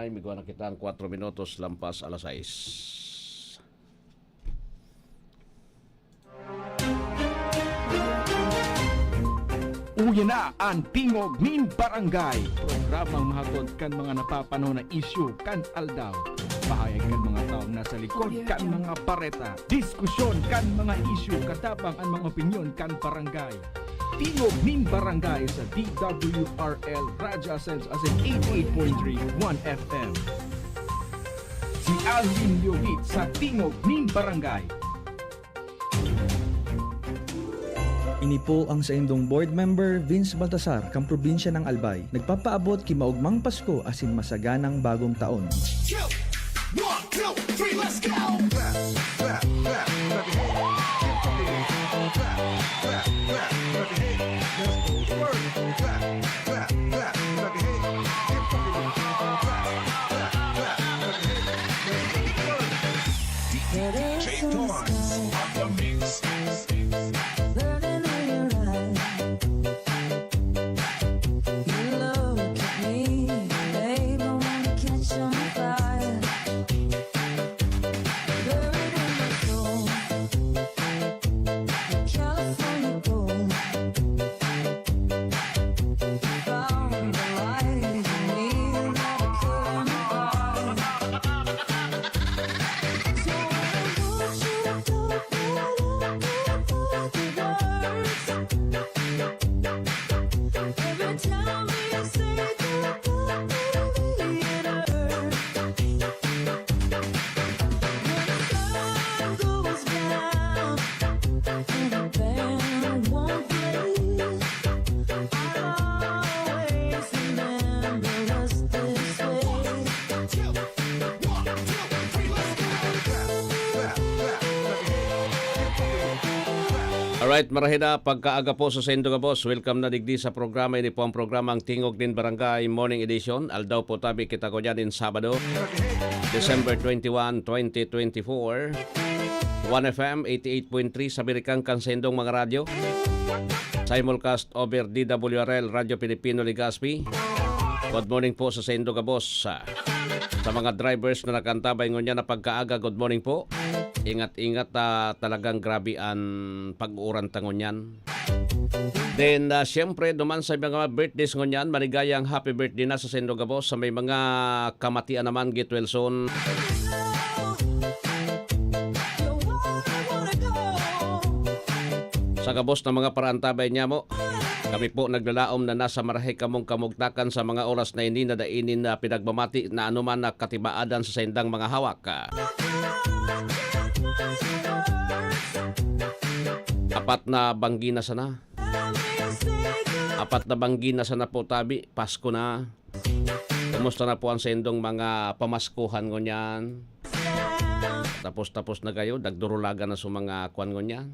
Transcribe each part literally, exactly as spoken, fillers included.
Ay, migwa na kita ang kwatro minutos lampas alas sais. Uya na an Tingog nin Barangay, programang mahatod kan mga napapanahon na isyu kan aldaw. Pahayag kan mga taong nasa likod kan mga bareta. Diskusyon kan mga isyu, katabang an mga opinyon kan barangay. Tingog nin Barangay sa D W R L Radyo Asenso, asin eighty-eight point three One F M. Si Alvin Leovit sa Tingog nin Barangay. Ini po ang saindong board member, Vince Baltasar, kan probinsya ng Albay. Nagpapaabot ki maogmang Pasko asin masaganang Bagong Taon. Two, one, two, three, let's go! Clap, clap, clap, clap your hands. Keep rocking. Clap, clap, clap, clap your hands. Let's go to work. Clap, clap, clap, clap your hands. Keep rocking. Clap, clap, clap, clap your hands. Let's go to work. D J Torrance on the mix. Burning in your eyes. You look at me, babe, I wanna catch on fire. Buried in my soul, the California gold. Found the light in me, another clear my heart. So I want you to Alright, marhay na pagkaaga po sa saindo gabos. Welcome na digdi sa programa. Ini po ang programang Tingog nin Barangay Morning Edition. Aldaw po tabi kita ko dyan in Sabado, December twenty-one, twenty twenty-four. One F M, eighty-eight point three sa Birikang kan saindong mga radyo. Simulcast over D W R L, Radyo Pilipino Legazpi. Good morning po sa saindo gabos. Sa mga drivers na nakantabay ngunyan na pagkaaga, good morning po. Ingat-ingat, ah, talagang grabe an pag-uuran ta ngunyan. Then, ah, siyempre, duman sa mga birthdays ngunyan, maligayang happy birthday na sa saindo gabos. Sa may mga kamatian naman, get well soon. Sa gabos na mga paraantabay niya mo, kami po naglalaom na nasa marahay kamong kamugtakan sa mga oras na ini na dai nin, ah, pinagmamati na anuman na katibaadan sa saindang mga hawak. Apat na banggi na sana. Apat na banggi na sana po tabi. Pasko na. Kumusta na po ang saindong mga pamaskuhan ngunyan? Tapos-tapos na kayo, nagdurulagan na sa mga kwan ngunyan.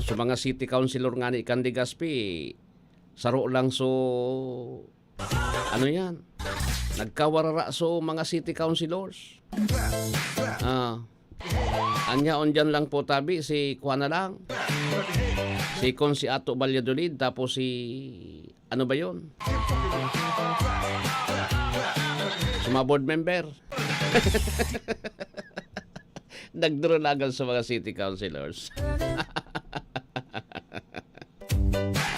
Sa mga city councilor nga ni kan Legazpi, saro lang so, ano yan? Nagkawarara so mga city councilors. Ah. Anya, on dyan lang po tabi, si kuha na lang. Si Consi Ato Valladolid, tapos si, ano ba yon? Sa mga board member. Nagdurulagan sa mga city councilors.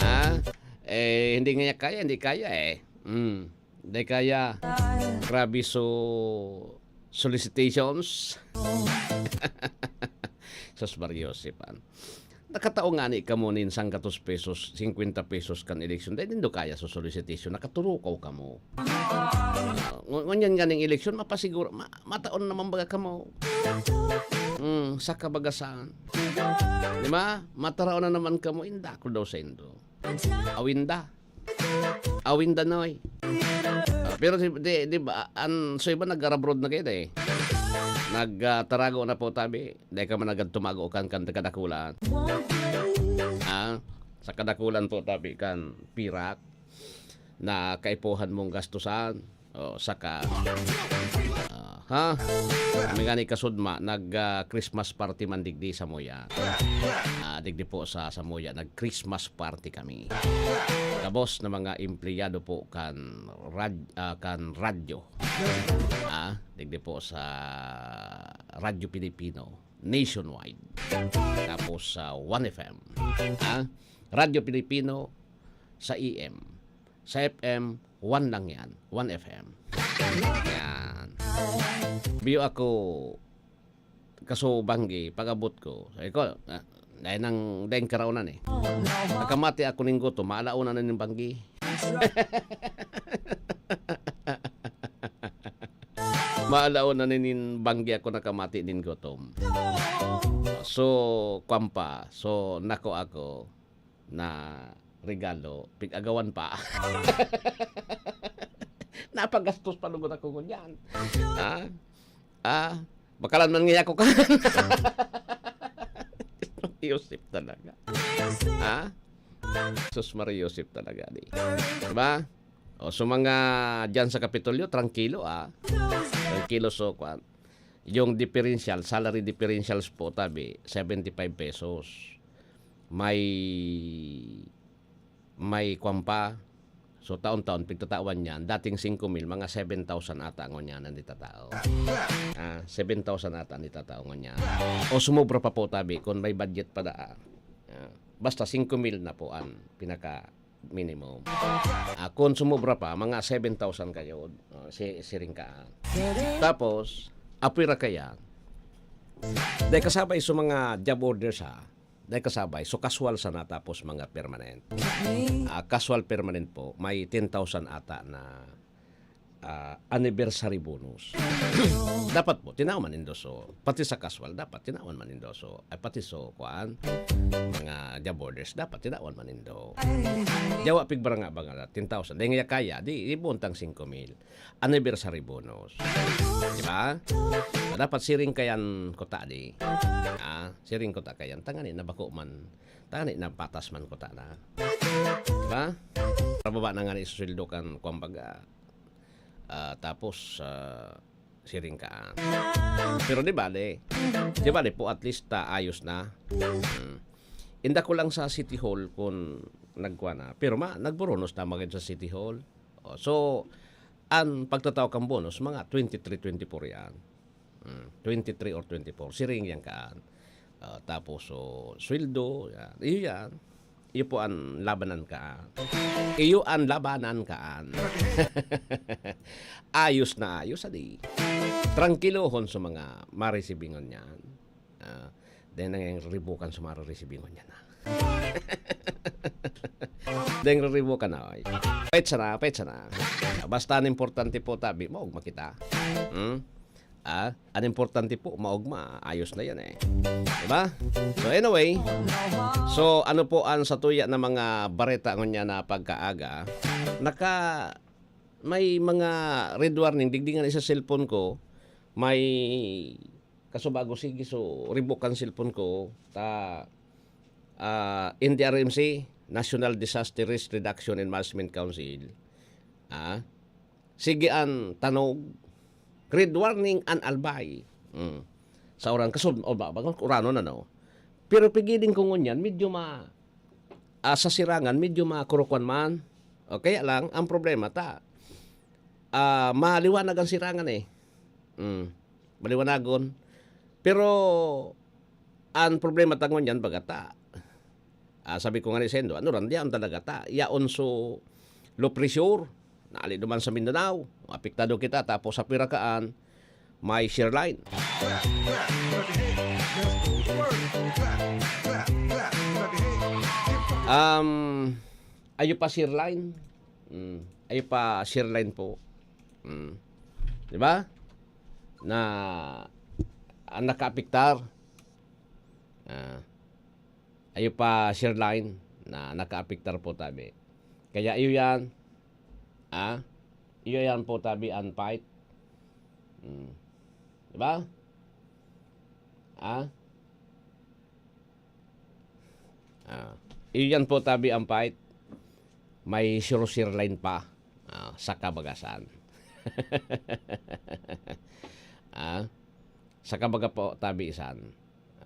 Ah, eh, hindi nga niya kaya, hindi kaya eh. Mm. Hindi kaya. Grabe so solicitations. Sus Maria Joseph, an. Nakatao nga ni kamo nin sanggatos pesos, singkwenta pesos kan eleksyon. Dahil nindo kaya sa solicitation, nakaturukaw kamo. Ah, ngu-, ngunyan nga ning eleksyon, mapasiguro, ma-, mataon naman baga kamo. Mm, sa kabagasan. Di ba? Mataraon na naman kamo, inda ko daw sa indo. Awinda. Awinda, noy. Ah, pero si, di, di ba, an, so iba nag-abroad na kayo, eh. Nag, ah, tarago na po, tabi. Di ka man agad tumago kan, kan kadakulan. Ah, sa kadakulan po, tabi, kan pirak na kaipuhan mong gastusan. O, saka, ah, Ha? Kami ngani kasudma, nag, ah, Christmas party man digdi sa Moya. Ah, digdi po sa, sa Moya, nag-Christmas party kami. Gabos na mga empleyado po kan rad-, ah, kan radyo. Ah, digdi po sa Radyo Pilipino nationwide. Tapos sa One F M. Ah, Radyo Pilipino sa A M. Sa F M, One lang yan. One F M. Yan. Biyo ako, kaso banggi, pag-abot ko, sabi ko, ah, dahil nang, dahil karaonan eh. Nakamati ako ning gutom, maalaon na nin banggi. Maalaon na nin banggi ako nakamati nin gutom. So, kwampa. So, nako ako na regalo, pig-agawan pa. Napagastos pa lugod ako ngunyan. Ha? Ah, bakalan man ngaya ko kan. Yosep talaga. Ha? Sus Maria, Yosep talaga, di. Diba? O, so mga dyan sa Kapitolyo, trangkilo, ah. Trangkilo, so, kwan. Yung differential, salary differentials po, tabi, seventy-five pesos. May, may kwan pa. So, taon-taon, pigtatawan niyan, dating singko mil, mga seven thousand ata ngunyan an itatao. Ah, seven thousand ata an itatao ngunyan. O sumobra pa po, tabi, kung may budget pa daa. Ah, basta singko mil na po an pinaka minimum. Ah, kung sumobra pa, mga seven thousand kayo, oh, si, siring ka. Tapos, apwera kaya, dahil kasabay sa mga job orders ha, dahil kasabay, so casual sana tapos mga permanent. Ah, casual permanent po, may ten thousand ata na, ah, anniversary bonus. Dapat po, tinawan man nindo so, pati sa casual, dapat tinawan man nindo so, ay pati so, kuan, mga job orders, dapat tinawan man nindo. Yawa pig baranga banga ten thousand. Dahil nga kaya, di, di buntang singko mil. Anniversary bonus. Di ba? So, dapat siring kayan kuta di. Ah, siring kuta kayan. Tangani na bako man. Tangani na patas man kuta na. Di ba? Pababa na nga ni sweldo kan, kumbaga, ah, tapos, ah, siring ka. Pero di bale. Di bale po, at least, ah, ayos na. Hmm. Inda ko lang sa City Hall kung nagkuha na. Pero ma, nagburunos na magid sa City Hall. Oh, so, ang pagtatao kan bonus, mga twenty-three, twenty-four yan. Hmm, twenty-three or twenty-four. Siring yan kaan. Ah, tapos, so, sweldo, yan. Iyo yan. Iyo po ang labanan kaan. Iyo ang labanan kaan. Ayos na ayos, adi. Trangkilohon sa mga maresibingon yan. Ah, then ang ribukan sa mga maresibingon yan, ah. Then ribukan na, oy. Petsa na, petsa na. Basta ang importante po, tabi, maugma kita. Hmm? Ah, ang importante po, maugma, ayos na yan eh. Diba? So anyway, so ano po ang satuya na mga bareta ngunyan na pagkaaga? Naka, may mga red warning, digdi nga sa cellphone ko, may kaso bago sige, so revoke ang cellphone ko, ta, ah, N D R M C, National Disaster Risk Reduction and Management Council. Ah, sige an tanog, red warning an albay. Mm. Sa oran kasud, o ba, bagang urano na, no? Pero pigidin ko ngunyan, medyo ma-, ah, sa Sirangan, medyo makurukwan man. O, kaya lang, ang problema ta, ah, maliwanag ang Sirangan eh. Mm. Maliwanagon. Pero, ang problema ta ngunyan, baga ta, ah, sabi ko nga ni Sendo, ano ran, diyan talaga ta. Yaon so low pressure, naali duman sa Mindanao, apektado kita, tapos sa Pirakaan, may shear line. Um, ayo pa shear line. Mm, ayo pa shear line po. Mm. Di ba? Na ang nakaapektar. Ah. Ayo pa shear line na nakaapektar po tabi. Kaya iyo yan. Ah? Iyo yan po tabi ang fight. Mm. Di ba? Ah? Ah. Iyo yan po tabi ang fight. May shear, shear line pa. Ah, sa kabagasan. Saka baga po tabi isan,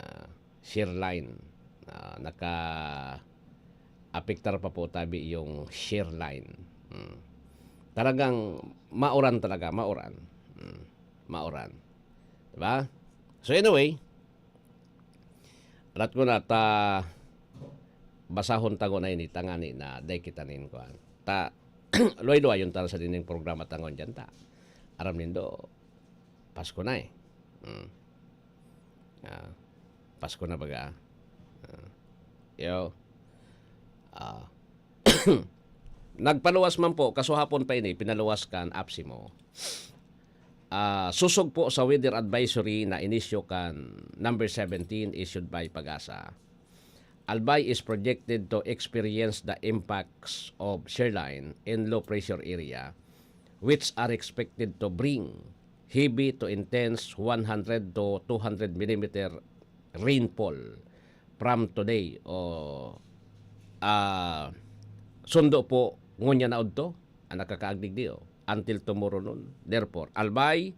ah, shear line. Ah, naka-apektar pa po tabi yung shear line. Hmm. Talagang mauran talaga, mauran. Hmm. Mauran. Diba? So anyway, arat ko na ta basahon ta ko na ini tangani na day kita nin kuan. Ta luway-luwayon ta sa dining programa tangon diyan ta. Aram nindo, Pasko na eh. Mm. Ah, Pasko na baga. Ah, yo. Ah, nagpaluwas man po, kasuhapon pa ini, pinaluwas kan APSEMO. Ah, sosog po sa weather advisory na inisyu kan number seventeen issued by PAGASA. Albay is projected to experience the impacts of shear line in low pressure area, which are expected to bring heavy to intense one hundred to two hundred millimeter rainfall from today o, ah, sundo po ngunyan na udto ang nakakaagdigdi, oh, until tomorrow noon. Therefore, Albay,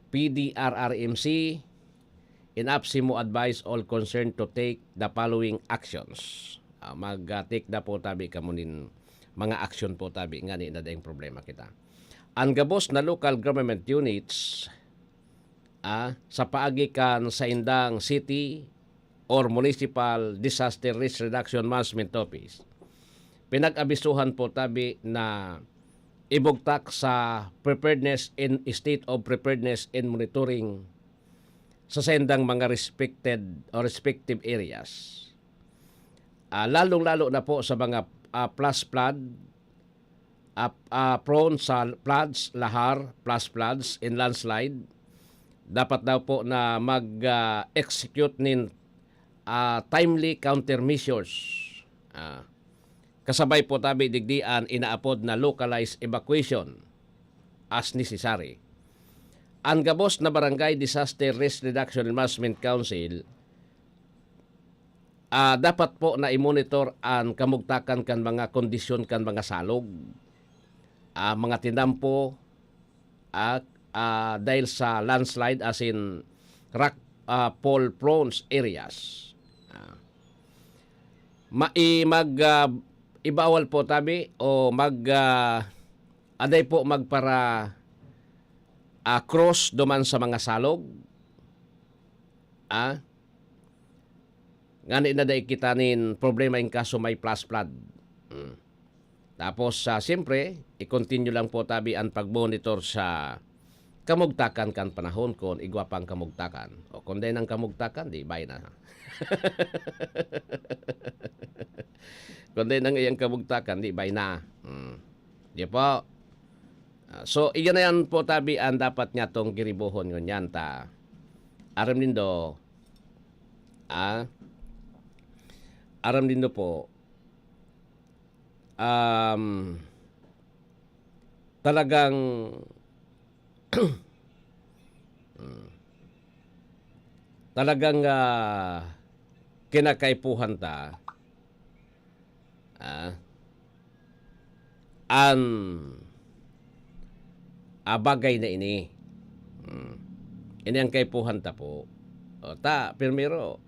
P D R R M C, in APSEMO advise all concerned to take the following actions. Ah, mag, ah, take na po tabi kamo nin mga action po tabi ngani na daing problema kita. Ang gabos na local government units, ah, sa paagi kan saindang city or municipal disaster risk reduction management office, pinag-abisuhan po tabi na ibugtak sa preparedness in state of preparedness and monitoring sa saindang mga respected or respective areas. Ah, lalong-lalo na po sa mga, ah, flash flood, ah, ah, prone sa floods, lahar, flash floods, and landslide. Dapat daw po na mag, ah, execute nin, ah, timely countermeasures. Ah, kasabay po tabi digdi an inaapod na localized evacuation as necessary. Ang gabos na Barangay Disaster Risk Reduction and Management Council, ah, dapat po na i-monitor ang kamugtakan kan mga kondisyon kan mga salog, ah, mga tinampo, ah, ah, dahil sa landslide as in rock, ah, fall prone areas. Ah, ma-, i-, mag, ah, ibawal po tabi o mag, ah, aday po magpara, ah, cross duman sa mga salog. Ah, ngani na dai kita nin problema in kaso may flash flood. Mm. Tapos, ah, siyempre, i-continue lang po tabi an pag-monitor sa kamugtakan kan panahon kun igwa pang kamugtakan. O kun dai nang kamugtakan, di bay na. Kun dai nang iyang kamugtakan, di bay na. Mm. Di po. Ah, so, iyan na yan po tabi an dapat niya tong giribohon ngunyan ta. Aram nindo, ah, aram nindo po, um, talagang, mm, talagang, ah, kinakaipuhan ta, ah, an, ah, bagay na ini. Hmm. Ini ang kaipuhan ta po. O, ta, primero,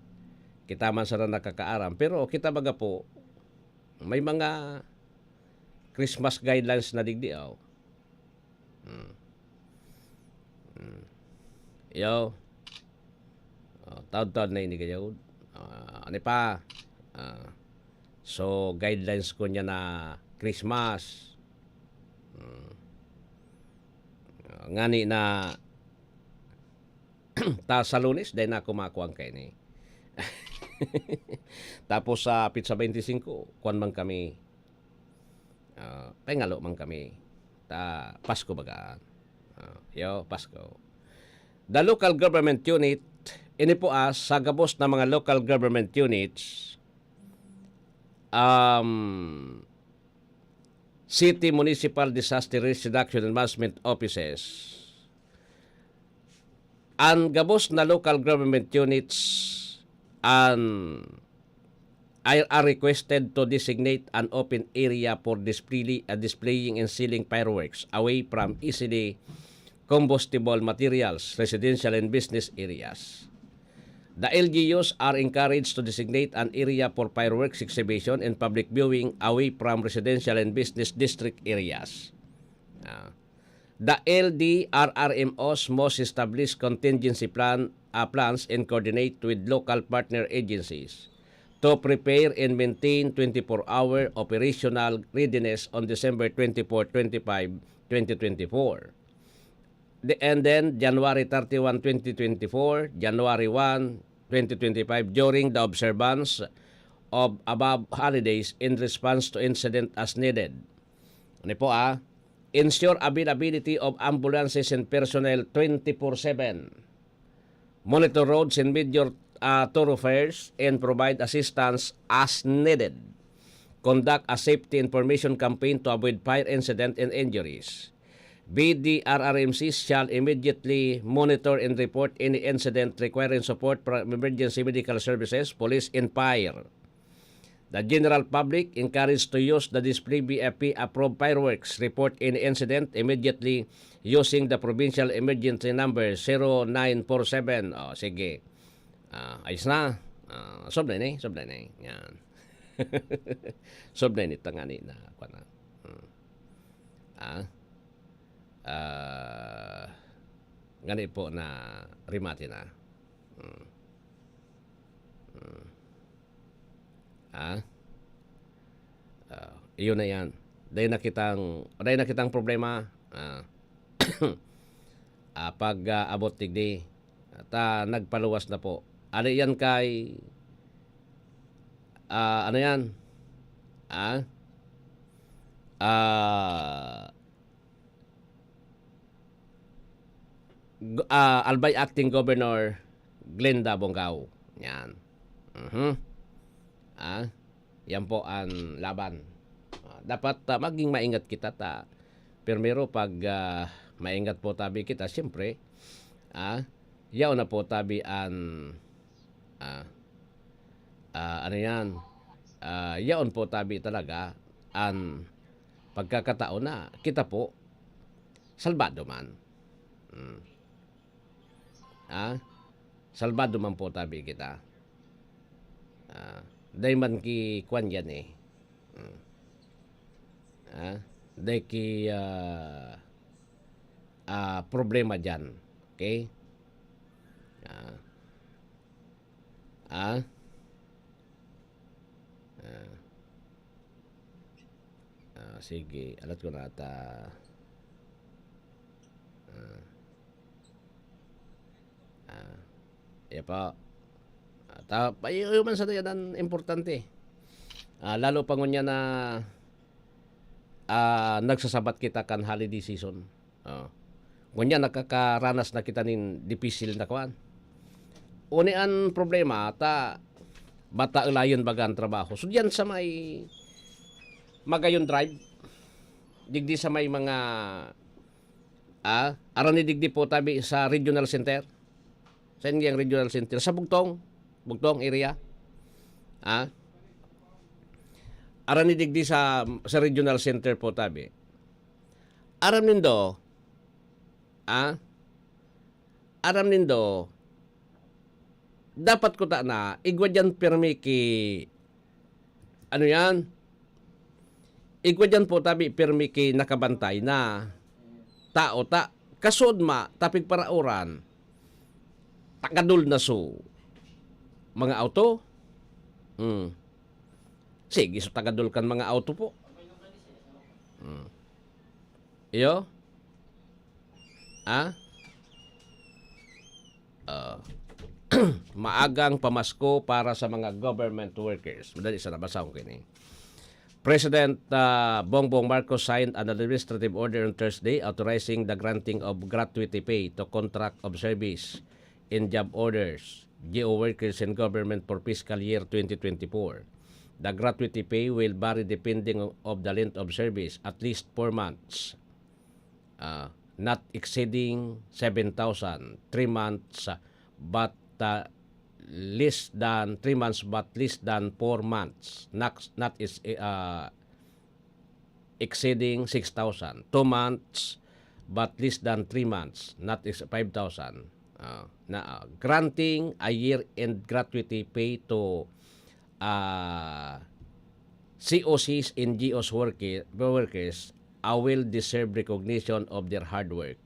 kita man sana nakakaaram, pero kita baga po, may mga Christmas guidelines na digdi, oh. Hmm. Hmm. Yo. Oh, taod-taod na ini gayod. Ah, ano pa? Ah, so, guidelines ko niya na Christmas. Hmm. Ah, ngani na ta sa Lunes, dai na ako makuha ang kaini. Tapos sa petsa twenty-five, kuwan man kami, ah, pahingalo man kami. Ta, Pasko baga. Ah, yo, Pasko. The local government unit, ini po, ah, sa gabos na mga local government units, um, city municipal disaster risk reduction and management offices, an gabos na local government units an are, are requested to designate an open area for display, uh, displaying and selling fireworks away from easily combustible materials, residential and business areas. The L G Us are encouraged to designate an area for fireworks exhibition and public viewing away from residential and business district areas. Ah, the L D R R M Os must establish contingency plan, ah, plans and coordinate with local partner agencies to prepare and maintain twenty-four-hour operational readiness on December twenty-four, twenty-five, twenty twenty-four. The, and then January thirty-one, twenty twenty-four, January one, twenty twenty-five, during the observance of above holidays in response to incident as needed. Ano po, ah? Ensure availability of ambulances and personnel twenty-four seven. Monitor roads and major, ah, thoroughfares and provide assistance as needed. Conduct a safety information campaign to avoid fire incident and injuries. B D R R M Cs shall immediately monitor and report any incident requiring support from emergency medical services, police, and fire. The general public encouraged to use the display B F P approved fireworks. Report any incident immediately using the provincial emergency number zero nine four seven. Oh, sige. Ah, ayos na. Ah, solved na ini, solved na ini. Yan. Solved na ini, tangani na, kuwan na. Hmm. Ah? Ah, ngani po na remate na. Hmm. Hmm. Ah? Ah, iyon na yan. Dahil nakitang, dahil nakitang problema, ah, ah, pag, ah, abot digdi, at, ah, nagpaluwas na po. Ali yan kay, ah, ano yan? Ah? Ah, Go-, ah, Albay Acting Governor Glenda Bongao. Yan. Mhm. Ah, yan po ang laban. Ah, dapat, ah, maging maingat kita ta. Primero, pag, ah, maingat po tabi kita, siyempre, ah, yaon na po tabi an, ah, ah, ano yan? Ah, yaon po tabi talaga an pagkakataon na kita po salbado man. Hmm. Ah, salbado man po tabi kita. Ah, dai man ki kwan yan eh. Hmm. Ah, dai ki, ah, ah, problema dyan. Okay? Ah. Ah? Ah. Ah, sige, alat ko na ata. Ah. Ah. Iya pa. Ah, ta-, pa-, iyo man sa yan ang importante. Ah, lalo pa ngunyan na, ah, nagsasabat kita kan holiday season. Oh. Ngunyan, nakakaranas na kita nin dipisil na kwan. Uni an problema, ta bata ulayon baga an trabaho. So, diyan sa may Magayon Drive, digdi sa may mga, ah, arani digdi po tabi sa Regional Center. Sa Indiang Regional Center, sa Bugtong, Bugtong area. Ah? Arani digdi sa, sa Regional Center po tabi. Aram nindo, ah? Aram nindo, dapat ko ta na, igwa diyan pirmi ki, ano yan? Igwa diyan po tabi pirmi ki nakabantay na tao ta. Kasod ma, tapig paraoran, tagadol na so mga auto. Hmm. Sige, so tagadol kan mga auto po. Hmm. Iyo? Ah? Ah. Maagang pamasko para sa mga government workers. Madali sa nabasahon ko ini. President, ah, Bongbong Marcos signed an administrative order on Thursday authorizing the granting of gratuity pay to contract of service and job orders, G O workers and government for fiscal year twenty twenty-four. The gratuity pay will vary depending of the length of service, at least four months, ah, not exceeding seven thousand, three months, ah, but, ah, less than three months, but less than four months, not, not is, ah, exceeding six thousand, two months, but less than three months, not is five thousand. Ah, na, ah, granting a year-end gratuity pay to, ah, C O Cs, N G Os worki-, workers, a well-deserved recognition of their hard work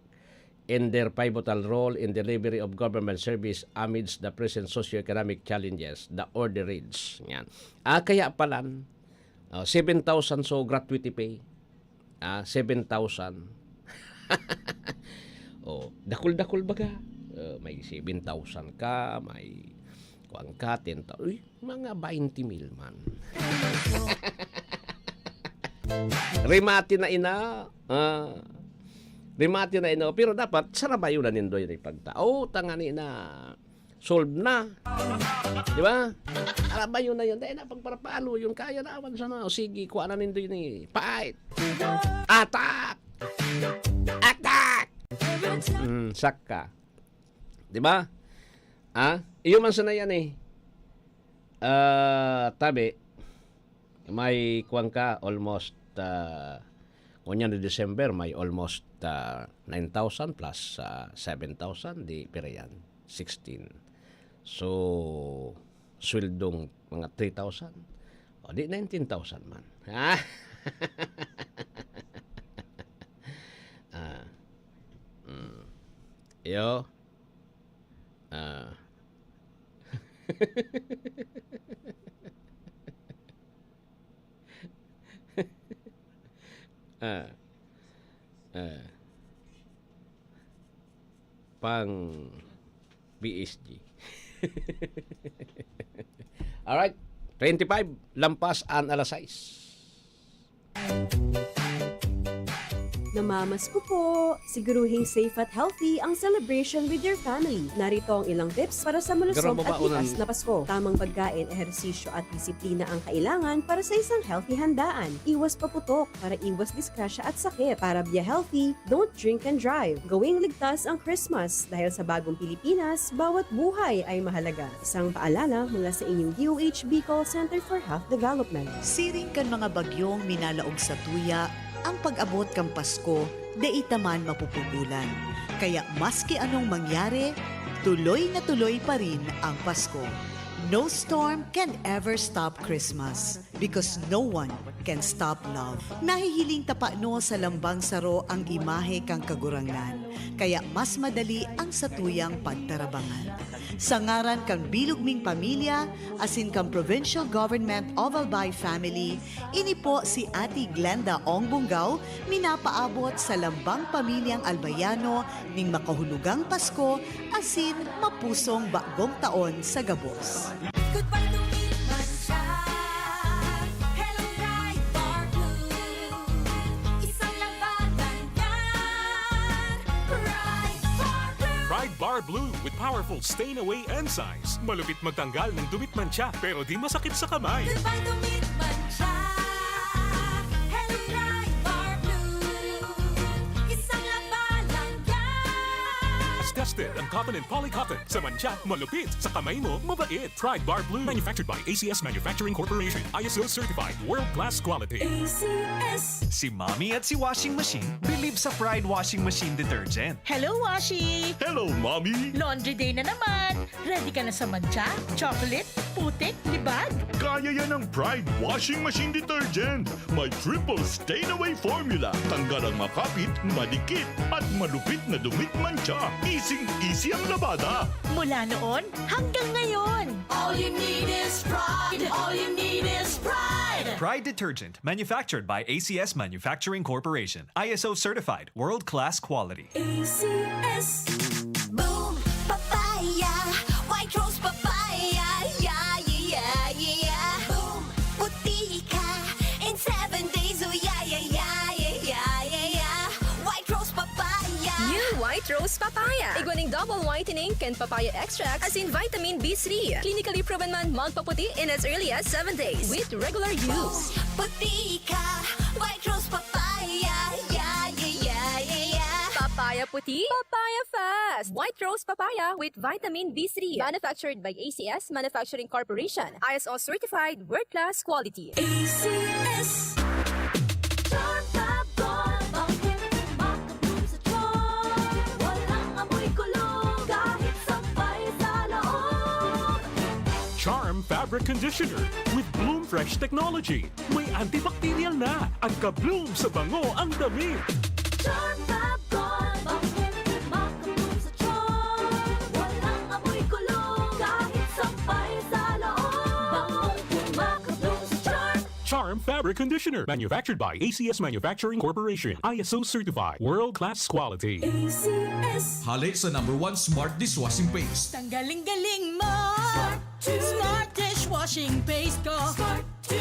and their pivotal role in delivery of government service amidst the present socio-economic challenges, the order reads. Yan. Ah, kaya palan, ah, seven thousand so gratuity pay. Ah, seven thousand. Oh, dakul-dakul baga. Ah, may seven thousand ka, may kuwan ka, ten thousand. Uy, mga twenty mil man. Remate na ina. Ah, remate na ina. Pero dapat, sarabayo na nindo yun ipagta-, oh, tangani na. Solve na. Di ba? Sarabayo na yun. Dahil na pagparapalo yun. Kaya na awan sana. O sige, kuha na nindo yun eh. Fight! Attack! Attack! Mm, saka. Di ba? Ah, iyo man sana yan eh. Ah, tabi. May kuwan ka, almost, ah, ngunyan na December, may almost, ah, nine thousand plus, ah, seven thousand, di pira yan? Sixteen. So, sweldong mga three thousand. O, di nineteen thousand man. Ha? Ah. Mm. Iyo. Ah. Ah. Ah. Pang B S G. Alright. Twenty-five, lampas an alas sais. Namamasko po! Siguruhing safe at healthy ang celebration with your family. Narito ang ilang tips para sa malusog Garang at babae likas unan. na Pasko. Tamang pagkain, ehersisyo at disiplina ang kailangan para sa isang healthy handaan. Iwas paputok para iwas disgrasya at sakit. Para be healthy, don't drink and drive. Gawing ligtas ang Christmas dahil sa bagong Pilipinas, bawat buhay ay mahalaga. Isang paalala mula sa inyong D O H Bicol Center for Health Development. Siring kan mga bagyong minalaog sa tuya, ang pag-abot kan Pasko, dai ta man mapupugolan. Kaya maski anong mangyari, tuloy na tuloy pa rin ang Pasko. No storm can ever stop Christmas because no one can stop love. Nahihiling ta pano sa lambang saro ang imahe kan Kagurangnan, kaya mas madali ang satuyang pagtarabangan. Sa ngaran kan bilog ming pamilya asin kan Provincial Government of Albay Family, ini po si Ate Glenda Ong Bunggaw, minapaabot sa lambang pamilyang Albayano ning makahulugang Pasko asin mapusong bagong taon sa gabos. Goodbye to meat mancha. Hello, Pride Bar Blue. Isang labanan yan. Pride Bar Blue. Pride Bar Blue with powerful stain away enzymes. Malupit magtanggal ng dumit mancha, pero di masakit sa kamay. Goodbye to meat mancha. Hello, Pride Bar Blue. Isang labanan yan. Tested ang cotton and polycotton. Sa mancha, malupit. Sa kamay mo, mabait. Pride Bar Blue. Manufactured by A C S Manufacturing Corporation. I S O certified. World class quality. A C S. Si Mommy at si Washing Machine believe sa Pride Washing Machine Detergent. Hello, Washi! Hello, Mommy! Laundry day na naman! Ready ka na sa mancha, chocolate, putik, libag? Kaya yan ng Pride Washing Machine Detergent. May triple stain away formula. Tanggal ang makapit, madikit, at malupit na dumit mancha. Easy-easy ang labada. Mula noon hanggang ngayon. All you need is Pride. All you need is Pride. Pride Detergent, manufactured by A C S Manufacturing Corporation. I S O certified, world-class quality. A C S. Boom! Papaya! White Rose Papaya! Yeah, yeah, yeah, yeah, yeah! Boom! Puti ka in seven days! Oh, yeah, yeah, yeah, yeah, yeah, yeah, yeah! White Rose Papaya! New White Rose Papaya. Igwa ning double whitening kan papaya extract asin vitamin B three. Clinically proven man magpaputi in as early as seven days with regular use. Puti ka, White Rose Papaya. Yeah, yeah, yeah, yeah, yeah. Papaya puti, papaya fast. White Rose Papaya with vitamin B three. Manufactured by A C S Manufacturing Corporation. I S O certified, world-class quality. A C S. Chorba Boy, bangkeng makabloom sa Charm Fabric Conditioner with Bloom Fresh Technology. May antibacterial na. Ang ka-bloom sa bango ang damit. Charm Fab Gold, bangong kumaka-bloom sa charm. Walang amoy kulog, kahit sampay sa loob. Bangong kumaka-bloom sa charm. Charm Fabric Conditioner, manufactured by A C S Manufacturing Corporation, I S O certified, world-class quality. A C S. Hale sa number one smart dishwashing paste. Tanggaling-galing mo! Smart two. Smart dishwashing paste ko. Smart two.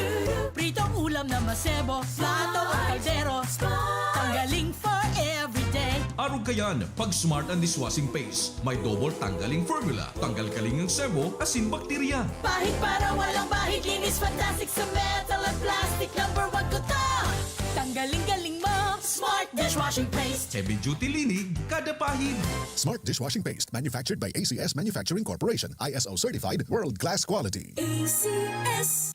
Pritong ulam na masebo, plato o kaldero. Smart. Tanggaling for everyday. Arog kayan, pag Smart ang dishwashing paste. May double tanggaling formula. Tanggal kaling ang sebo, asin bakterya. Pahid para walang bahid, linis fantastic sa metal at plastic. Number one ko to! Tanggaling-galing mo, Smart dishwashing paste. Heavy duty linig, kada pahid. Smart dishwashing paste, manufactured by A C S Manufacturing Corporation, I S O certified, world-class quality. A C S.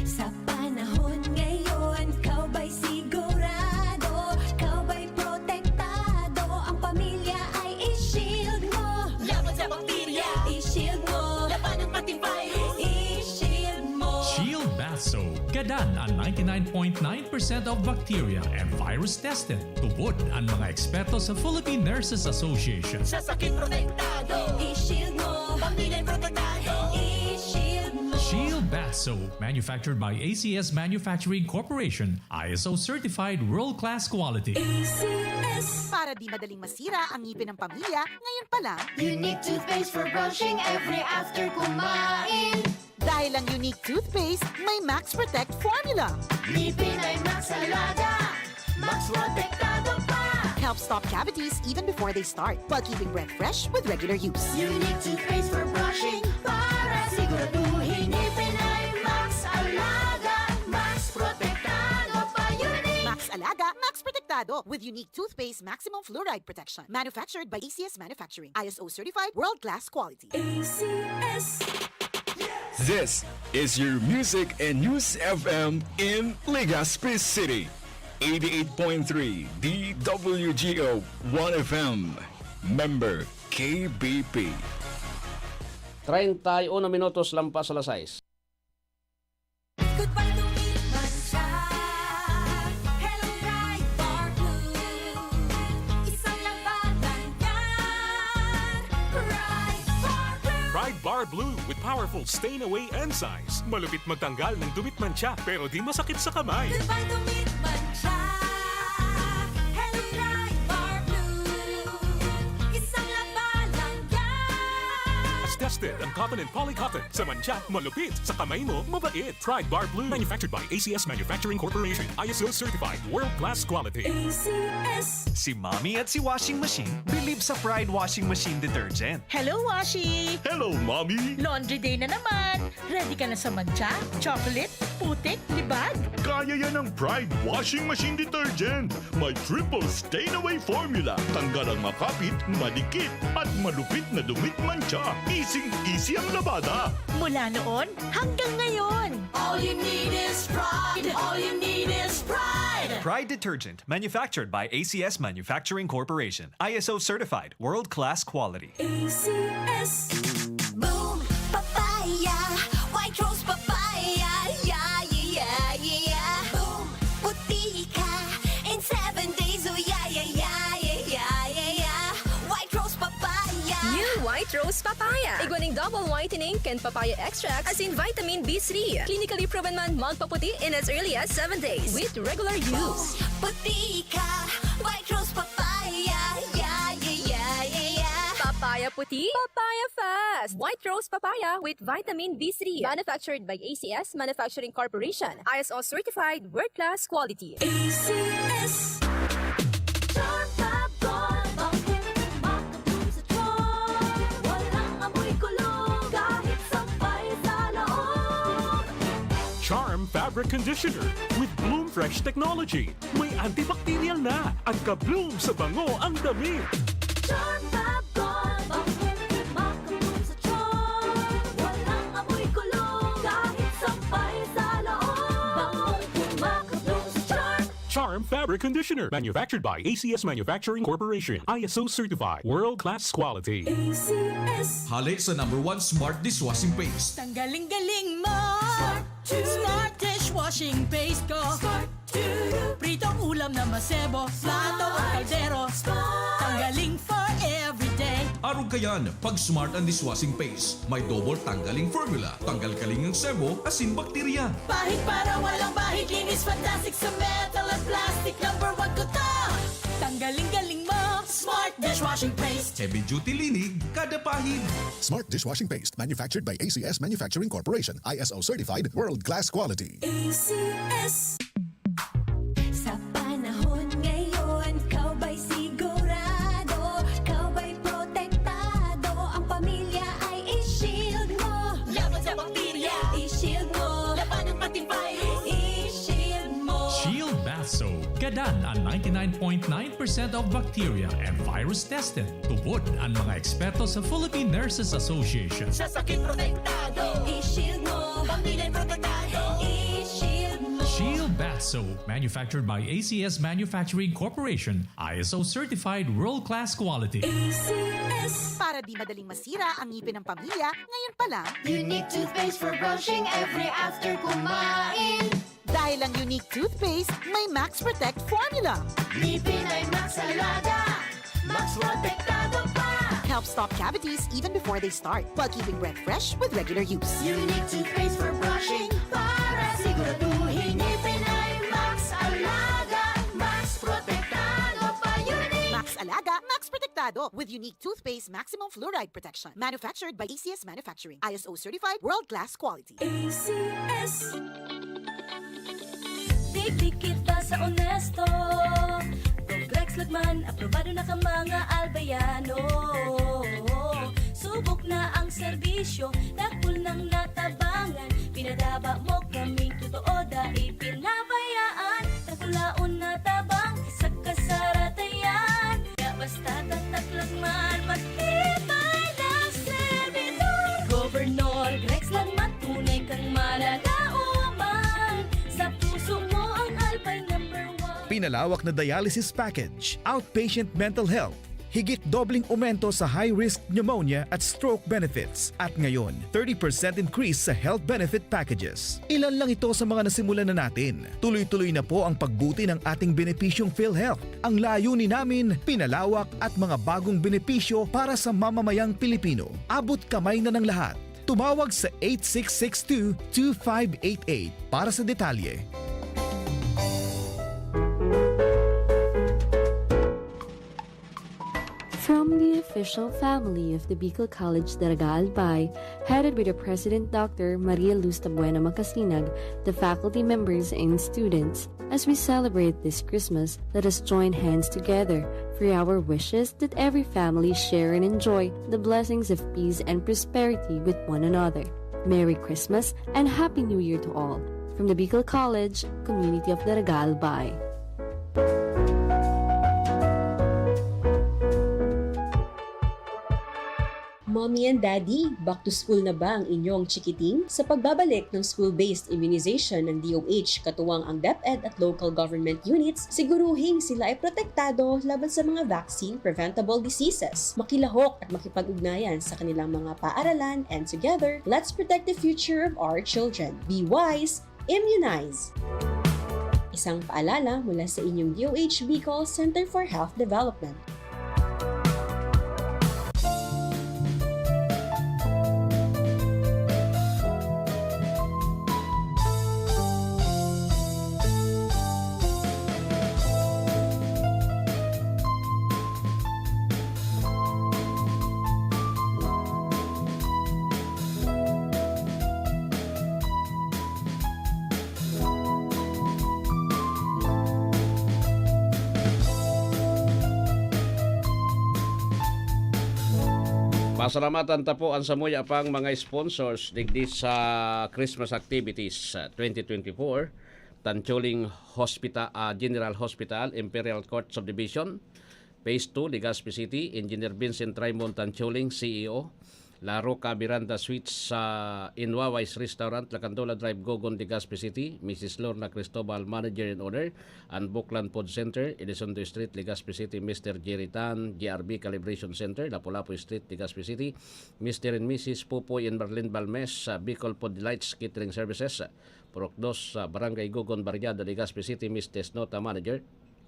Sa panahon ngayon, ikaw ba'y sigurado? Ikaw ba'y protektado? Ang pamilya ay i-shield mo. Laban sa bakterya, i-shield mo. Labanan pati virus, i-shield mo. Shield Bath Soap. Gadan an ninety-nine point nine percent of bacteria and virus tested. Tubod an mga eksperto sa Philippine Nurses Association. Sa sakit protektado, i-shield mo. Pamilya protektado, i-shield mo. Shield Bath Soap, manufactured by A C S Manufacturing Corporation, I S O certified world-class quality. A C S. Para di madaling masira ang ngipin ng pamilya, ngayon pa lang. Unique toothpaste for brushing every after kumain. Dahil ang Unique Toothpaste may Max Protect Formula. Ngipin ay Max Alaga, Max Protektado pa. Helps stop cavities even before they start, while keeping breath fresh with regular use. Unique Toothpaste for brushing, para siguraduhin ngipin ay Max Alaga, Max Protektado pa. Unique. Max Alaga, Max Protektado, with Unique Toothpaste Maximum Fluoride Protection. Manufactured by A C S Manufacturing. I S O certified, world-class quality. A C S. This is your Music and News F M in Legazpi City. Eighty-eight point three D W G O One F M. Member K B P. Treinta y uno minutos lampas alas sais. Goodbye to meat mancha. Hello, Pride Bar Blue. Isang labanan yan. Pride Bar Blue. Pride Bar Blue with powerful stain away enzymes. Malupit magtanggal ng dumi at mancha, pero di masakit sa kamay. Goodbye to meat mancha. Hello, Pride Bar Blue. Isang labanan yan. Tested ang cotton and polycotton. Sa mancha, malupit. Sa kamay mo, mabait. Pride Bar Blue. Manufactured by A C S Manufacturing Corporation. I S O certified. World class quality. A C S. Si Mommy at si Washing Machine believe sa Pride Washing Machine Detergent. Hello, Washi! Hello, Mommy! Laundry day na naman! Ready ka na sa mancha, chocolate, putik, libag? Kaya yan ng Pride Washing Machine Detergent. May triple stain away formula. Tanggal ang makapit, madikit, at malupit na dumi at mancha. Easing-easy ang labada. Mula noon hanggang ngayon. All you need is Pride. All you need is Pride. Pride Detergent, manufactured by A C S Manufacturing Corporation. I S O certified, world-class quality. A C S. Boom Papaya, White Rose Papaya, yeah, yeah, yeah, yeah. Boom, puti ka in seven days, oh yeah, yeah, yeah, yeah, yeah, yeah, yeah. White Rose Papaya. New White Rose Papaya. Igwa nin double whitening kan papaya extract asin vitamin B three. Clinically proven man magpaputi in as early as seven days with regular use. Boom, puti ka, White Rose Papaya, yeah, yeah, yeah, yeah, yeah. Papaya puti, papaya fast. White Rose Papaya with vitamin B three. Manufactured by A C S Manufacturing Corporation. I S O certified, world class quality. A C S. Charm Fab Gold, bangong makakatulong sa tiyan. Walang amoy kulog, kahit sampay sa loob. Charm Fabric Conditioner with Bloom Fresh Technology. May antibacterial na. Ang ka-bloom sa bango ang damit. Charm Fab Gold, bangong makakatulong sa tiyan. Walang amoy kulog, kahit sampay sa loob. Bangong makakatulong sa tiyan. Charm Fabric Air conditioner, manufactured by A C S Manufacturing Corporation, I S O certified, world-class quality. A C S. Hale sa number one smart dishwashing paste. Tanggaling galing mo. Smart dishwashing paste ko. Pritong ulam na masebo, plato o kaldero. Tanggaling for everyday. Arog kayan, pag Smart ang dishwashing paste, may double tanggaling formula. Tanggal kaling ang sebo, asin bakterya. Pahid para walang bahid, linis fantastic sa metal at plastic. Number one ko to. Tanggaling galing mo, Smart dishwashing paste. Heavy duty linig, kada pahid. Smart dishwashing paste, manufactured by A C S Manufacturing Corporation, I S O certified, world class quality. A C S. Sa panahon ngayon, ikaw ba'y sigurado? Ikaw ba'y protektado? Ang pamilya ay i-shield mo. Laban sa bakterya, i-shield mo. Labanan pati virus, i-shield mo. Shield Bath Soap. Gadan an ninety-nine point nine percent of bacteria and virus tested. Tubod an mga eksperto sa Philippine Nurses Association. Sa sakit protektado, i-shield mo. Pamilya protektado, i-shield mo. Shield Bath Soap, manufactured by A C S Manufacturing Corporation, I S O certified world-class quality. A C S. Para di madaling masira ang ngipin ng pamilya, ngayon pa lang. Unique toothpaste for brushing every after kumain. Dahil ang Unique Toothpaste may Max Protect Formula. Ngipin ay Max Alaga, Max Protektado pa. Help stop cavities even before they start, while keeping breath fresh with regular use. Unique Toothpaste for brushing para siguraduhin ngipin ay Max Alaga, Max Protektado pa. Unique. Max Alaga, Max Protektado with Unique Toothpaste Maximum Fluoride Protection. Manufactured by A C S Manufacturing. I S O certified, world-class quality. A C S. Digdi kita sa onesto. Progrex Lagman, aprobado na ka mga Albayano. Subok na ang serbisyo, dakul nang natabangan. Pinadaba mo kaming totoo, dai pinabayaan. Dakulaon na tabang sa kasaratayan. Kaya basta tatak lang man, matibay na servidor. Governor Grex lang man, tunay kang malalaoman. Sa puso mo ang Albay number one. Pinalawak na dialysis package, outpatient mental health, higit dobleng aumento sa high-risk pneumonia at stroke benefits, at ngayon, thirty percent increase sa health benefit packages. Ilan lang ito sa mga nasimulan na natin. Tuloy-tuloy na po ang pagbuti ng ating benepisyong PhilHealth. Ang layunin namin, pinalawak at mga bagong benepisyo para sa mamamayang Pilipino. Abot kamay na ng lahat. Tumawag sa eight six six two, two five eight eight para sa detalye. From the official family of the Bicol College Daraga Albay, headed by the President Doctor Maria Luz Tabuena Macasinag, the faculty members and students, as we celebrate this Christmas, let us join hands together for our wishes that every family share and enjoy the blessings of peace and prosperity with one another. Merry Christmas and Happy New Year to all. From the Bicol College, Community of Daraga Albay. Mommy and Daddy, back to school na ba ang inyong chikiting? Sa pagbabalik ng school-based immunization ng D O H, katuwang ang DepEd at local government units, siguruhing sila ay protektado laban sa mga vaccine-preventable diseases. Makilahok at makipag-ugnayan sa kanilang mga paaralan, and together, let's protect the future of our children. Be wise, immunize! Isang paalala mula sa inyong D O H Bicol Center for Health Development. Pasalamatan ta po an samuya pang mga sponsors digdi sa Christmas activities, ah, twenty twenty-four, Tanchuling Hospita-, ah, General Hospital, Imperial Court Subdivision, Phase two, Legazpi City, Engineer Vincent Raymond Tanchuling, C E O, La Roca Miranda Suites sa Inwawais Restaurant, Lacandola Drive, Gogon, Legazpi City. Missus Lorna Cristobal, manager and owner. An Buklan Food Center, Elizondo Street, Legazpi City. Mister Jerry Tan, G R B Calibration Center, Lapu-Lapu Street, Legazpi City. Mister and Missus Pupoy and Marlene Balmes, sa Bicol Food Delights Catering Services, Purok Dos, sa Barangay Gogon, Barriada, Legazpi City. Mister Nota, manager.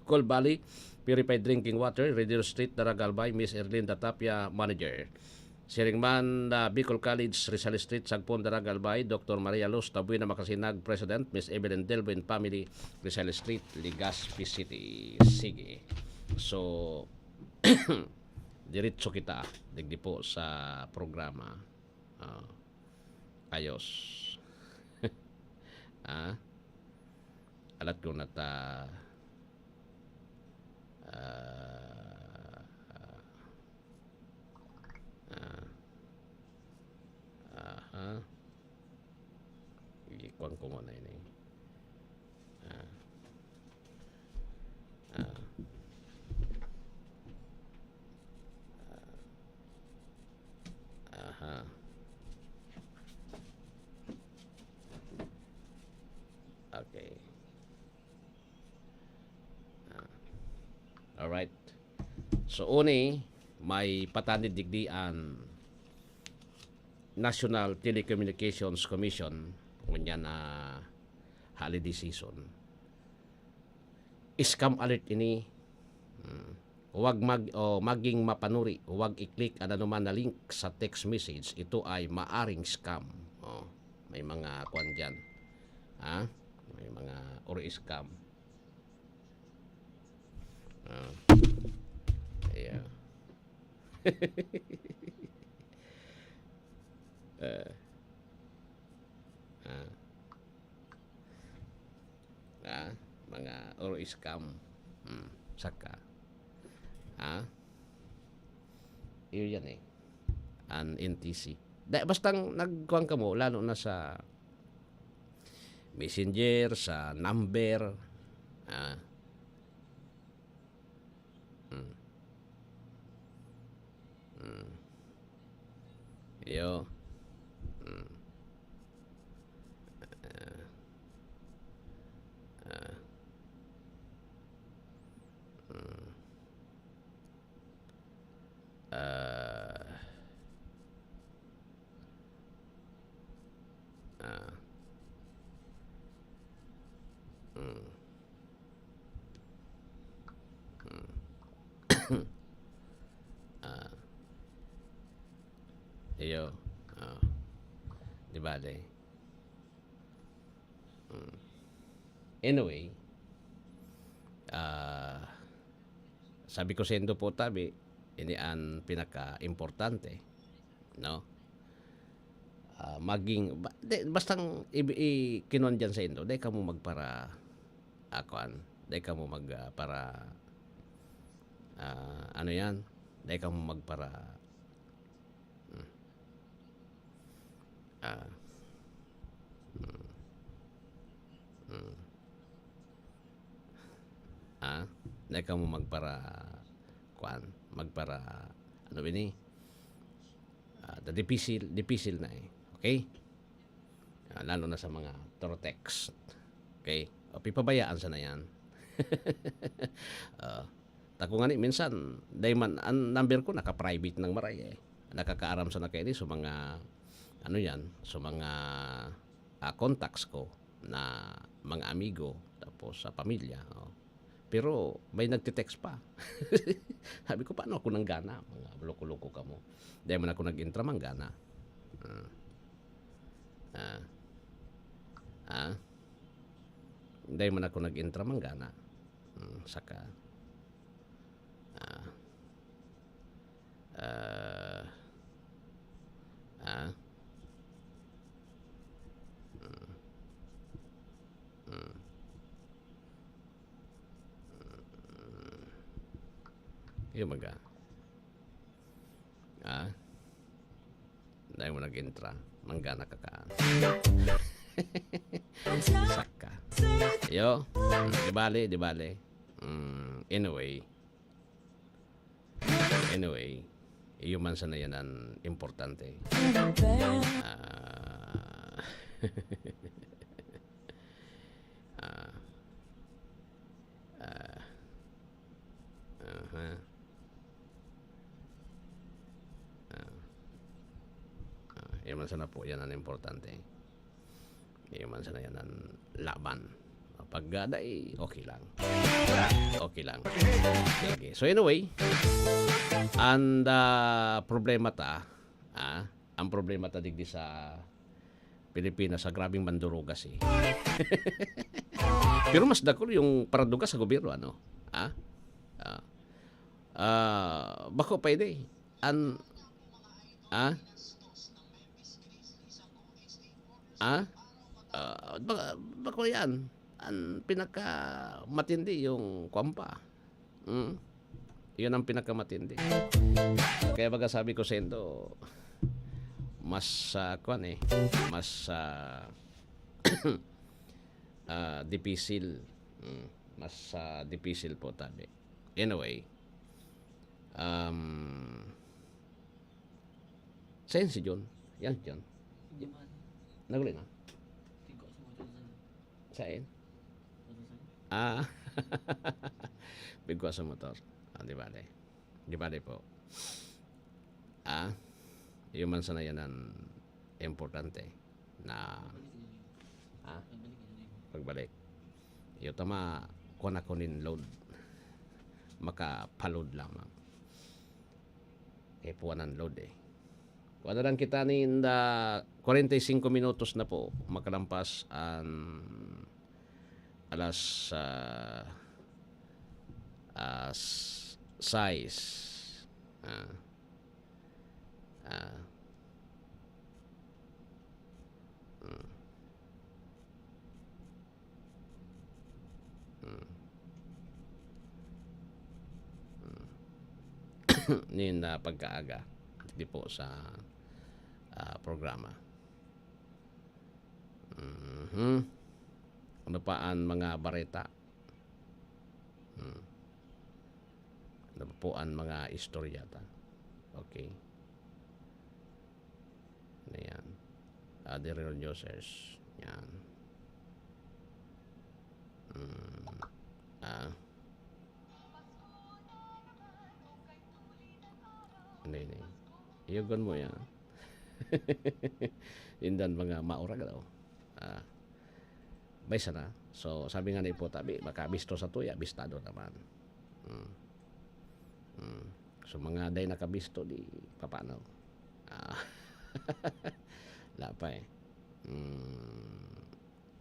Cold Valley, purified drinking water, Radio Street, Daraga, Albay, Miss Erlinda Tapia, manager. Siring man, ah, Bicol College, Rizal Street, Sagpon, Daraga, Albay, Doctor Maria Luz Tabuena Macasinag, President, Miss Evelyn Delvo and family, Rizal Street, Legazpi City. Sige. So, diretso kita, digdi po sa programa. Ah, ayos. Ah? Alat ko na ta, ah, ah, aha. Ikuan ko muna ini. Ah. Ah. Ah. Aha. Okay. Ah. Alright. So, uni, may patanid digdi an National Telecommunications Commission, ngunyan na holiday season. Scam alert ini. Hmm. Huwag mag-, o, maging mapanuri. Huwag i-click an anuman na link sa text message. Ito ay maaring scam. Oh, may mga kwan dyan. Ha? May mga uri scam. Ah. Yeah. Eh. Ah. Ah, mga oro scam. Hmm, saka. Ah? Iyo yan eh. An N T C. Da, bastang nagkuhan kamo, lalo na sa Messenger, sa number, ah, Hmm. Hmm. Iyo. Hmm. Ah. Ah. Hmm. Ah. Ah. Hmm. Hmm. Ah. Iyo. Ah. Di bale. Hmm. Anyway, ah, sabi ko saindo po, tabi, ini an pinaka-importante, no? Ah, maging, ba-, di, bastang i-, i-, kinuan diyan saindo, dai kamo magpara-, ah, kuan, dai kamo mag, ah, para, ah, ano yan? Dai kamo magpara-, hmm. Ah. Hmm. Hmm. Ah, dai kamo magpara-, kuan, magpara-, ano ba ini? Ah, da-, dipisil, dipisil na eh. Okay? Ah, lalo na sa mga through text. Okay? O, pipabayaan sana yan. Ah, tako ngani, minsan, dai man, an number ko naka-private nang maray eh. Nakakaaram sana kaini sa mga, ano yan, sa mga, ah, contacts ko na mga amigo, tapos sa pamilya, oh. Pero may nagte-text pa. Sabi ko, "Paano ako nanggana? Mga loko-loko kamo." Dai man ako nag-intra, manggana. Ah. Ah. Ah. Dai man ako nag-intra, manggana. Hmm, saka. Ah. Ah. Ah. Hmm. Hmm. Hmm. Iyo, maga. Ah. Dai mo nag-intra. Manggana ka ka. Saka. Iyo. Hmm, di bale, di bale. Hmm, anyway. Anyway. Iyo man sana yan ang importante. Ah. Ah. Ah. Aha. Ah. Ah, iyo man sana po, yan ang importante. Iyo man sana yan ang laban. Pag, ah, dai, okay lang. Okay lang. Sige. So anyway, and, ah, problema ta, ah, ang problema ta digdi sa Pilipinas, sa grabing mandurugas, eh. Pero mas dakul yung paradugas sa gobyerno, ano? Ah? Ah. Ah, bako pwede. An, ah? Ah? Ah, baka, bako yan. Ang pinakamatindi yung kwan pa. Mm. Yun ang pinakamatindi. Kaya baga sabi ko sa indo, mas, ah, kwan eh, mas, ah, ah, dipisil. Mm, mas, ah, dipisil po tabi. Anyway, um, saan si John? Yan si John. Naguli na? Saan? Ah. Pigwa sa motor. Ah, di bale. Di bale po. Ah, iyo man sana yan ang importante na, ah, pagbalik. Iyo tama, kuha na ko nin load. Makapaload lamang. Eh, puwanan load eh. Kuha na lang kita nin, ah, kwarenta y singko minutos na po makalampas an alas, ah, ah, s-, sais. Ah. Ah. Hmm. Hmm. Hmm. Nin, ah, pagkaaga di po sa, ah, programa. Mhm. Ano pa ang mga bareta? Hmm. Ano pa po ang mga istorya ta? Okay. Ano yan? Ah, the real users. Yan. Hmm. Ah. Ano yun eh? Iyagan mo yan. Indan mga maurag daw. Ah. May sana. So, sabi nga ni po, tabi, makabisto sa tuya, bistado naman. Hmm. Hmm. So, mga day nakabisto, di papano? Ah. Wala pa eh. Hmm.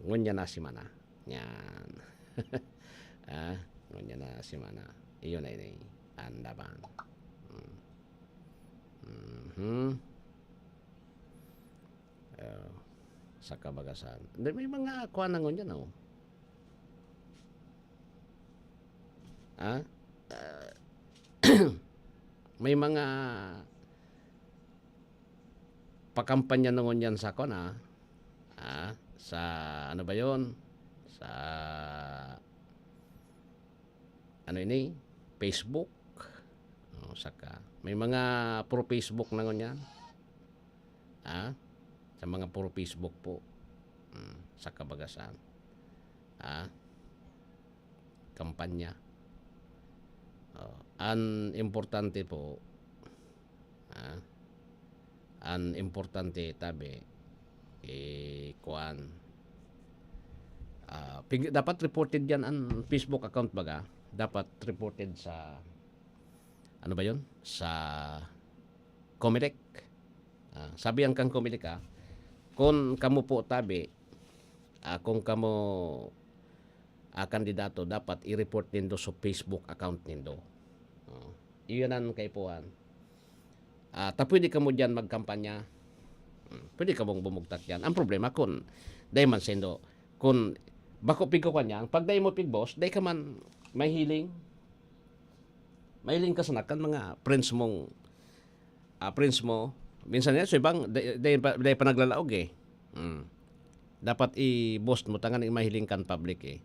Ngunyan na si Mana. Yan. Ah, ngunyan na si Mana. Iyon na ini. Andaban. Hmm. Mhm. Ah, sa kabagasan. Hindi, may mga kuha na ngunyan, oh. Ah? Ah, may mga pakampanya na ngunyan sa kuwan, ah. Ah, sa ano ba yon? Sa ano ini? Facebook. Oh, saka may mga pro Facebook na ngunyan. Ah, sa mga puro Facebook po. Hmm, sa kabagasan. Ah, kampanya. Oh, an importante po, ah, an importante tabi, eh, kuwan. Ah, pig-, dapat reported yan an Facebook account baga. Dapat reported sa, ano ba yun? Sa Comelec. Ah, sabi ang kang Comelec, ah, kun kamo po tabi, ah, kun kamo, ah, kandidato, dapat i-report nindo sa Facebook account nindo. Oh, iyon ang kaipuhan. Ah, ta pwede kamo diyan magkampanya. Hmm, pwede kamong bumugtak diyan. Ang problema kun dai man sendo, kun bako pigkukuan niyan, pag dai mo pigboss, dai ka man mahiling. Mahiling ka sana kan mga friends mong, ah, friends mo. Minsan yan, so ibang, dai, dai pa, dai pa naglalaog eh. Hmm. Dapat i-boss mo, tanganing mahiling kan public eh.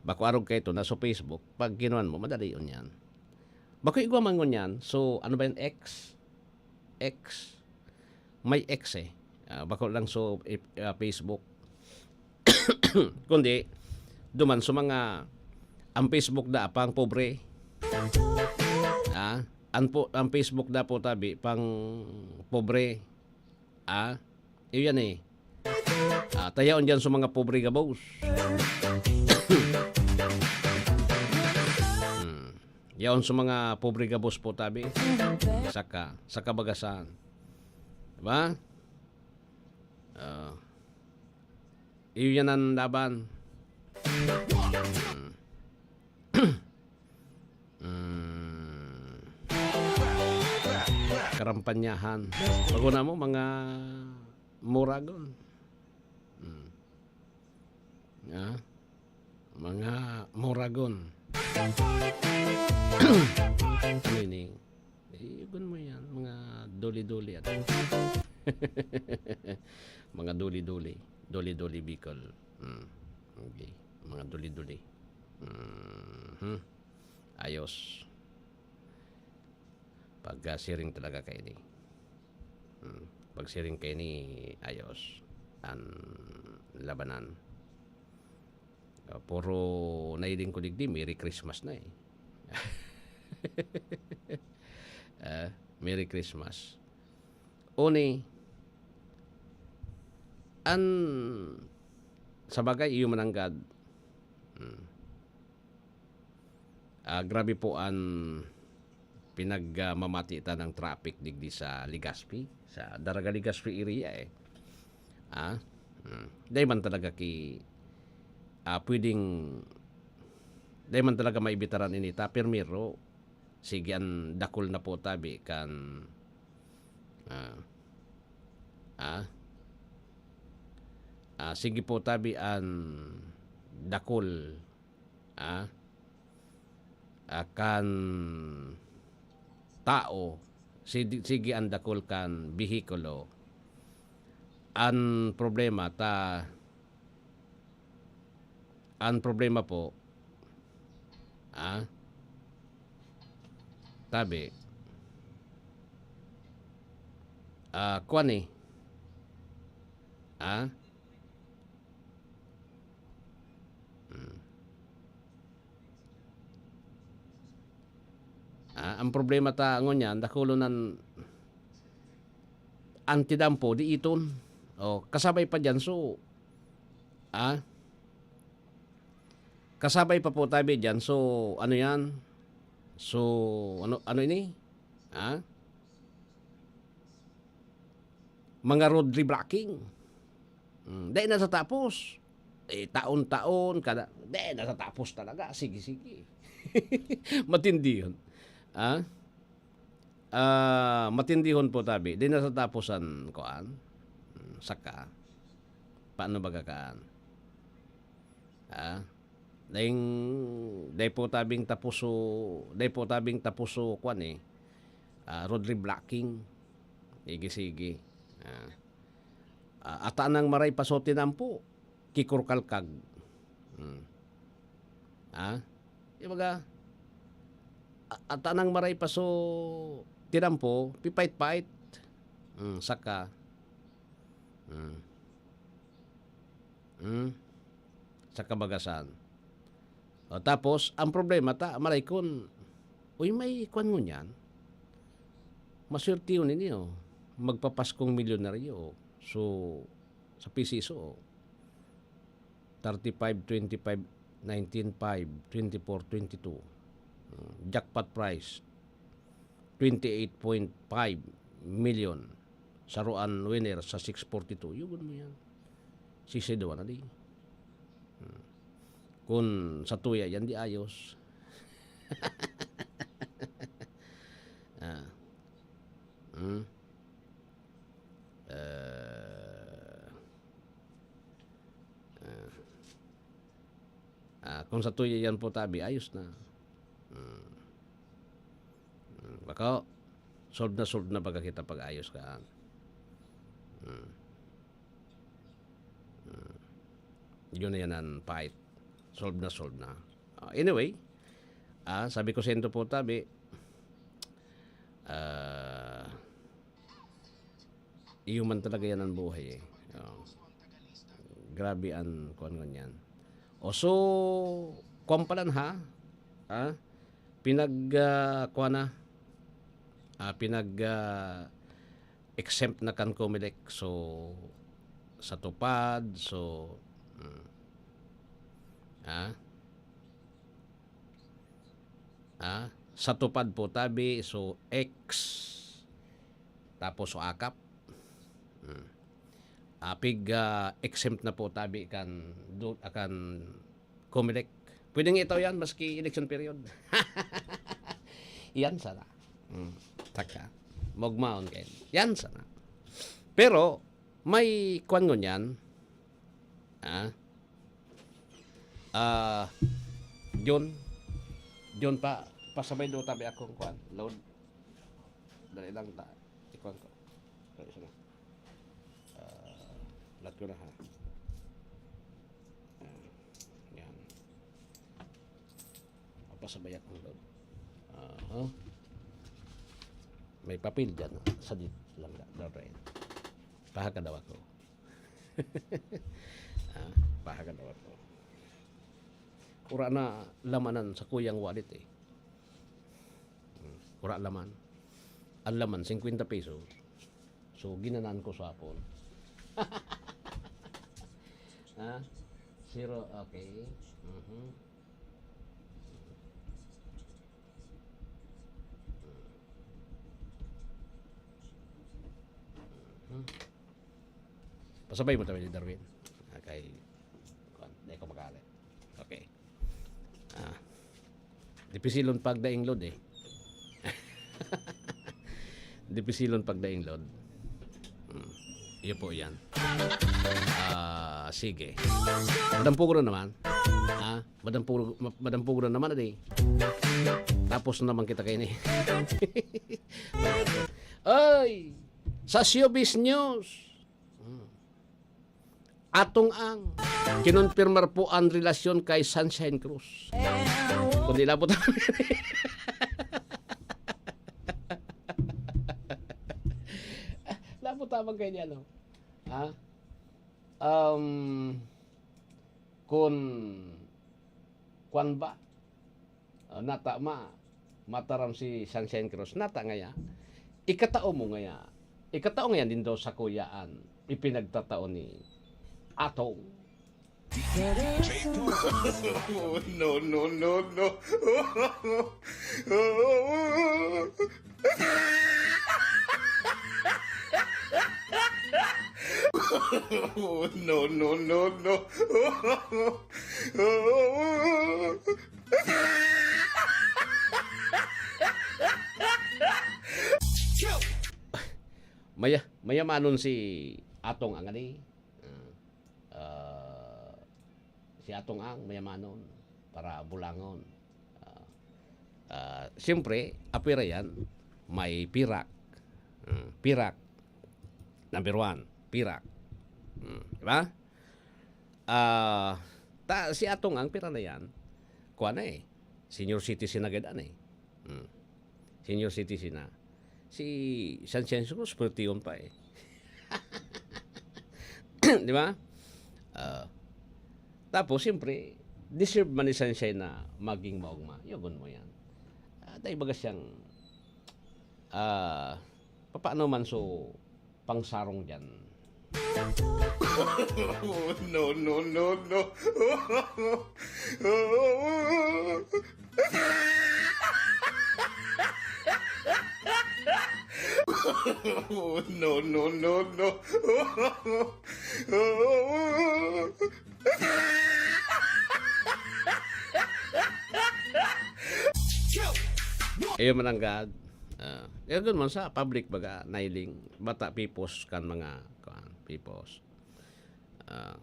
Bako arog kaito na sa Facebook, pag kinuan mo, madali yun yan. Bako igwa man ngunyan, so ano ba yung X? X. May X eh. Ah, bako lang so, if, ah, Facebook. Kundi, duman sa mga, ang Facebook da pang pobre. Ah, ang po, ang Facebook da po tabi pang pobre. Ah, iyan eh. Ah, tayaon diyan sa mga pobre gabos. Hmm. Yaon sa mga pobre gabos po tabi. Saka, sa kabagasan. Diba? Ah, iyo yan ang laban. Hmm. Hmm. Karampanyahan. Bago na mo, mga muragon. Hmm. Ah? Mga muragon. Ano ini? Iyon mo yan, mga duli-duli. At mga duli-duli. Duli-duli Bicol. Hmm. Okay. Mga duli-duli. Mhm. Ayos. Pag, ah, siring talaga kaini. Hmm. Pag siring kaini, ayos. Ang labanan. Ah, puro nailing ko digdi, Merry Christmas na eh. Ah, Merry Christmas. Uni, an, sa bagay, iyo mananggad. Hmm. Ah, grabe po an pinag, ah, mamati ta ng traffic digdi sa Legazpi, sa Daraga Legazpi area eh. Ah, hmm. Dai man talaga ki, ah, pwedeng, dai man talaga maibitaran ini ta, primero, sige an dakul na po tabi kan, ah, ah, ah, sige po tabi an dakul, ah, ah, kan tao, si-, sige an dakul kan behikulo. An problema ta, an problema po, ah, tabi, ah, kwan eh, ah, hmm. Ah, ang problema ta ngunyan, dakulon an, an tidampo, di iton. O, kasabay pa diyan, so, ah, kasabay pa po tabi diyan, so, ano yan? So, ano, ano ini? Ah? Mga road reblocking. Hmm, dai na sa tapos. Eh, taon-taon, kada, dai na sa tapos talaga. Sige, sige. Matindi yun. Ah? Ah, matindihon po tabi. Dai na sa tapos an kuan. Hmm, saka, paano baga kaan? Ah? Daing, dai po tabing tapos so, dai po tabing tapos so, kuan eh, ah, road reblocking. Sige, sige. Ah. Ah, ata nang maray pa so tinampo, kikurkalkag. Hmm. Ah? Di baga? A-, ata nang maray pa so tinampo, pipait-pait. Hmm, saka. Hmm. Hmm? Sa kabagasan. O, tapos, ang problema ta, malay kun, uy, may kwan ngunyan. Maswertehon ini, oh. Magpapaskong milyonaryo, oh. So, sa P C S O, oh. Thirty-five, twenty-five, nineteen, five, twenty-four, twenty-two. Hmm, jackpot prize, twenty-eight point five million. Saruan winner sa six forty-two. Yugon mo yan. Sisiduan na di. Hmm. Kun sa tuya yan, di ayos. Ah. Hmm. Eh, eh. Ah, kung sa tuya yan po, tabi, ayos na. Hmm. Hmm, bako, solve na solve na baga kita pag-ayos ka. Hmm. Hmm. Yun na yan ang fight. Solve na solve na. Ah, anyway, ah, sabi ko sa inyo po, tabi, ah, Iyo man talaga yan ang buhay eh. Oo. Grabe ang kuwan ngunyan. O so, kuwan pala na ha? Ha? Pinag, ah, kuwan na? Ah, pinag, ah, exempt na kan Comelec. So, sa tupad, so, mm. Ha? Ah, sa tupad po tabi, so X, tapos so akap. Hmm. Apig, ah, exempt na po tabi kan, do, kan Comelec. Pwede nga itaw yan, maski election period. Yan sana. Hmm. Taka. Mogmaon kayo. Yan sana. Pero, may kwan ngunyan. Ah. Ah, Jun. Jun pa, pasabay do tabi akong kwan. Load. Dali lang ta. Ikuan ko. Dali siya na. Ah, lat ko na ha. Ah, yan. Papasabay akong load. Aha. May papel dyan. Sa dit lang da. Darain. Pahaka daw ako. Ah, pahaka daw ako. Ura na lamanan sa kuyang wallet eh. Hmm, ura laman. Ang laman, singkwenta pesos. So, ginanan ko sa hapon. Ha? Zero, okay. Mhm. Mhm. Pasabay mo tabi ni Darwin. Ah, kay, kuwan, di ko makali. Okay. Ah, dipisilon pagdaing load eh. Dipisilon pagdaing load. Hmm. Iyo po yan. Ah, sige. Madampugon na naman. Ha? Madampugon, ma-, madampugon na naman, adi. Tapos na naman kita kayo ni. Ay! Sa Showbiz News. Hmm. Atong ang kinonpirmar po ang relasyon kay Sunshine Cruz. Kundi labot ang labot tabang kayo niya, no? Ha? Um, kun, kwan ba? Ah, nata ma, mataram si Sunshine Cruz. Nata ngaya, ikatao mo ngaya, ikatao ngaya nindo sa kuyaan, ipinagtatao ni Atong. No, no, no, no. No, no, no, no. Maya, mayamanon si Atong Angani. Ah, ah, si Atong Ang mayamanon para bulangon. Ah, ah, siyempre, apira yan, may pirak. Ah, pirak, number one, pirak. Hmm, di ba? Ah, ta, si Atong Ang pira na yan, kuha na eh. Senior citizen na gad na eh. Hmm. Senior citizen na. Si Sunshine Cruz, pwerte yun pa eh. Di ba? Ah, tapos, siyempre, deserve man ni Sunshine na maging maogma. Yogon mo yan. Ah, dahil baga siyang, ah, papaano man so pangsarong diyan. No, no, no, no. No, no, no, no. Iyo man ang God. Ah, iyo gud man sa public baga, nailing bata pipos kan mga, kuan, pipos. Ah,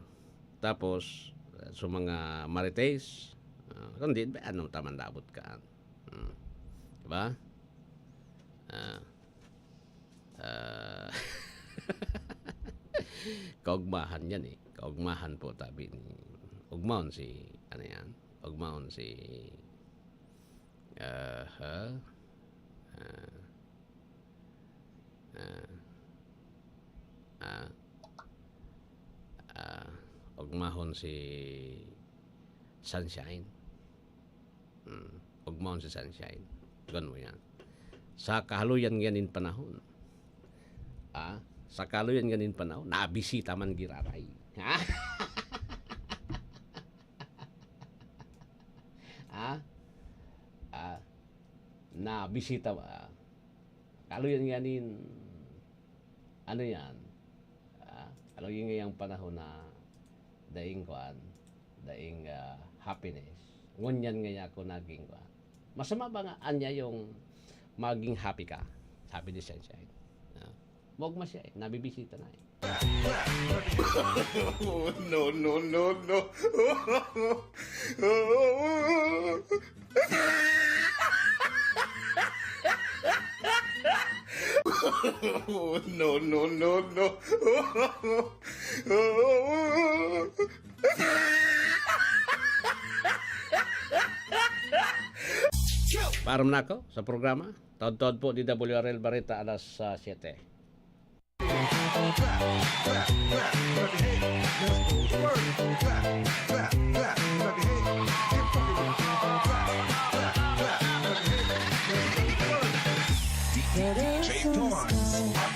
tapos, so mga marites, ah, kundi, ano, taman labot ka. Hmm. Diba? Ah, ah, kaugmahan yan eh. Kaugmahan po, tabi ni, ugmaon si, ano yan? Ugmaon si, aha, ah, ah, Mahon si Sunshine. Hmm. Ugmaon si Sunshine. Ganun yan. Sa kahaluyan ngayan nin panahon. Ah, sa kahaluyan ngayan nin panahon, nabisita man giraray. Ha? Ha? Ah, nabisita ba? Kahaluyan ngayan nin, ano yan? Ah, kahaluyan ngayang panahon na daing kuan, daing, ah, happiness. Ngunyan ngaya ako naging kuan. Masama ba nga anya yung maging happy ka? Sabi ni Sunshine. Ah, maogma siya eh. Nabibisita na eh. No, no, no, no. No, no, no, no. Paaram na ako sa programa. Taod-taod po, D W R L Barita, alas ah, siyete. D J Torrance on